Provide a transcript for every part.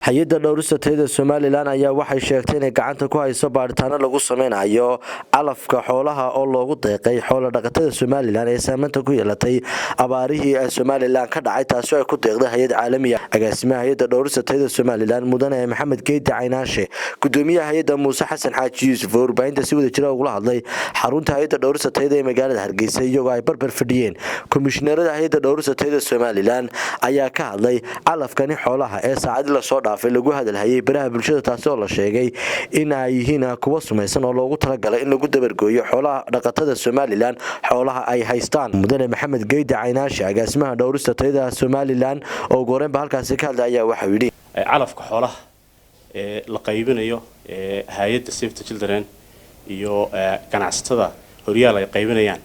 Hay-adda dhowrista tayada Somaliland ayaa waxay sheegtay inay gacanta ku hayso baadhitaano lagu sameynayo calafka xoolaha oo loogu deeqay xoola dhaqatada Somaliland ee saameynta ku yeelatay abaarihii ee Somaliland ka dhacay, taasi oo ay ku deeqday hay-ad caalamiya. Agaasimaha hay-adda dhowrista tayada Somaliland, mudane Maxamed Geedi Caynaashe, gudoomiyaha hay-adda Muuse Xasan Xaaji Yuusuf oo warbaahinta si wada jira ugula hadlay xarunta hay-adda dhowrista tayada ee magaalada Hargeysa, iyagoo ay barbar fadhiyeen komishinarada hay-adda dhowrista tayada Somaliland, ayaa ka hadlay calafkani xoolaha ee saacadii lasoo dhaafay lagu hadalhayay baraha bulshada, taasi oo la sheegay in ay yihiin kuwa sumaysan oo loogu talagalay in lagu dabargooyo xoolaha dhaqatada Somaliland xoolaha ay haystaan. Mudane Maxamed Geydi Caynaashe, agaasimaha dhowrista tayada Somaliland, oo ugu horeynba halkaasi ka hadlay, ayaa waxau yidhi: Calafka xoolaha ee la qaybinayo ee hay-adda Save the Children iyo ganacsatada Horyaal ay qaybinayaan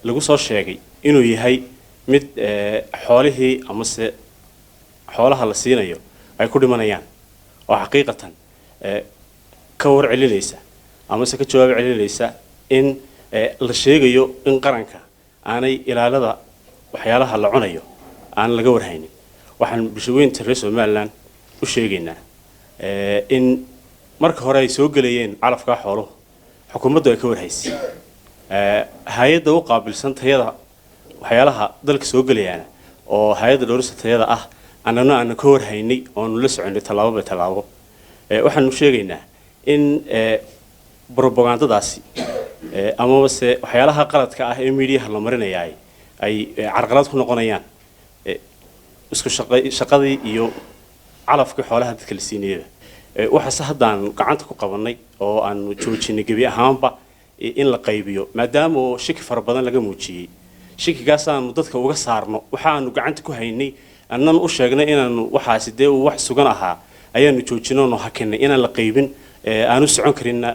lagu soo sheegay inuu yahay mid xoolihii amase xoolaha la siinayo ay ku dhimanayaan, oo xaqiiqatan ka war celinaysa amase ka jawaab celinaysa in la sheegayo in qaranka aanay ilaalada waxyaalaha la cunayo aan laga warhaynin. Waxaan bulshaweynta reer Somaliland u sheegaynaa in marka hore ay soo gelayeen calafkaa xooluhu xukuumaddu ay ka warhaysay, hay-adda u qaabilsan tayada waxyaalaha dalka soo gelayaana oo hay-adda dhowrista tayada ah annana aanu ka warhaynay oonu la soconay tallaabo bay tallaabo. Waxaanu sheegaynaa in brobagandadaasi amaba se waxyaalaha qaladka ah ee miidiyaha la marinayaay ay carqalad ku noqonayaan isku shaqadii iyo calafkii xoolaha dadka la siinayaba. Waxaase haddaanu gacanta ku qabanay oo aanu joojinay gebi ahaanba in la qaybiyo, maadaama oo shiki fara badan laga muujiyey. Shikigaas aanu dadka uga saarno waxaanu gacanta ku haynay, annan u sheegnay inaanu waxaasi dee uu wax sugan ahaa, ayaanu joojinay oonu hakinay inaan la qaybin, aanu socon karinna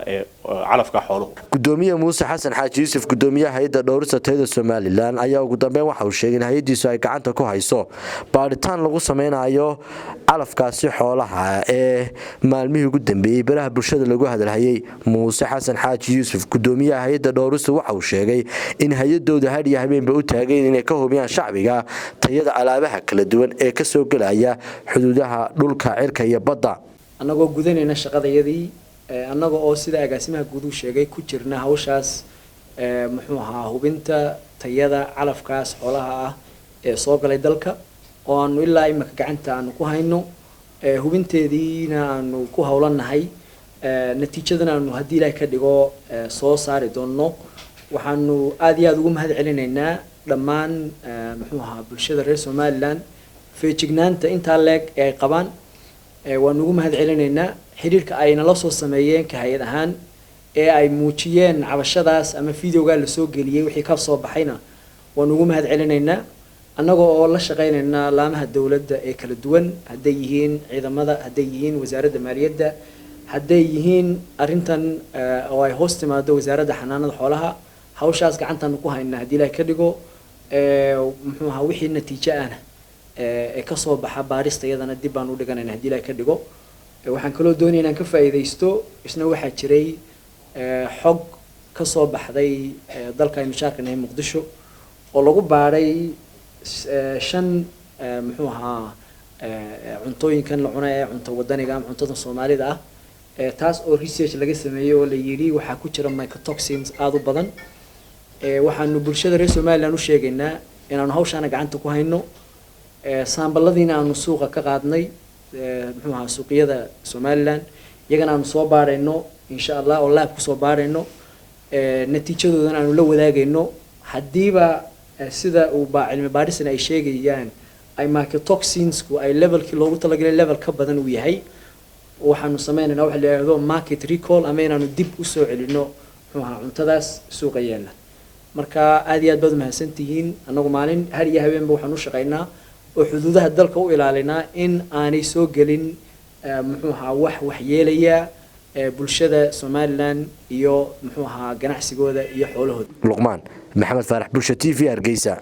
calafka xooluhu. Gudoomiye Muuse Xasan Xaaji Yuusuf, gudoomiyaha hay-adda dhowrista tayada Somaliland, ayaa ugu dambeyn waxa uu sheegay in hay-addiisu ay gacanta ku hayso baadhitaan lagu sameynayo calafkaasi xoolaha ee maalmihii ugu dambeeyey baraha bulshada lagu hadalhayay. Muuse Xasan Xaaji Yuusuf, gudoomiyaha hay-adda dhowrista, waxa uu sheegay in hay-adooda hadh iyo habeenba u taagayn inay ka hubiyaan shacbiga tayada alaabaha kala duwan ee kasoo gelaya xuduudaha dhulka, cirka iyo badda. Annagoo gudanayna shaqadayadii, annaga oo sida agaasimaha guud uu sheegay ku jirna hawshaas, muxuu ahaa, hubinta tayada calafkaas xoolaha ah ee soo galay dalka oo aanu ilaa imika gacanta aanu ku hayno, hubinteediina aanu ku howlanahay, natiijadana aanu haddii Ilaahay ka dhigo soo saari doonno. Waxaanu aada iyo aada ugu mahad celinaynaa dhammaan, muxuu ahaa, bulshada reer Somaliland feejignaanta intaa leeg ee ay qabaan. Waanu ugu mahad celinaynaa xiriirka ay nala soo sameeyeen ka hay-ad ahaan ee ay muujiyeen cabashadaas ama videogaa lasoo geliyey wixii ka soo baxayna waanu ugu mahad celinaynaa. Annaga oo la shaqeynayna laamaha dowladda ee kala duwan, hadday yihiin ciidamada, hadday yihiin Wasaaradda Maaliyadda, hadday yihiin arrintan oo ay hoos timaado Wasaaradda Xanaanada Xoolaha, hawshaas gacantaanu ku haynaa haddii Ilahay ka dhigo. Muxuu ahaa, wixii natiijo ahna ee kasoo baxa baarista iyadana dib baan u dhiganayna haddii Ilahay ka dhigo. Waxaan kaloo doonaya inaan ka faa'iidaysto, isna waxaa jiray xog kasoo baxday dalka aynu jaarka nahay, Muqdisho, oo lagu baadhay shan, muxuu ahaa, cuntooyinkan la cuna ee cunto wadaniga ama cuntada Soomaalida ah, taas oo research laga sameeyey oo la yidhi waxaa ku jira mycotoxins aada u badan. Waxaanu bulshada reer Somaliland u sheegaynaa inaanu hawshaana gacanta ku hayno, saambaladiina aanu suuqa ka qaadnay, muxuu ahaa, suuqyada Somaliland, iyagana aanu soo baarayno insha Allah oo lab kusoo baarayno, natiijadoodana aanu la wadaagayno. Haddiiba sida uu baa cilmi baadhisna ay sheegayaan ay mycotoxinsku ay levelkii loogu talagalay level ka badan uu yahay, waxaanu sameynaynaa waxa la yidhahdo market recall ama inaanu dib usoo celino, muxuu ahaa, cuntadaas suuqa yaalla. Marka aad iyo aad baad umahadsan tihiin. Annagu maalin har iyo habeenba waxaan u shaqaynaa oo xuduudaha dalka u ilaalinaa in aanay soo gelin, muxuu ahaa, wax waxyeelaya bulshada Somaliland iyo, muxuu ahaa, ganacsigooda iyo xoolahooda. Luqmaan Maxamed Faarax, Bulsha TV, Hargeysa.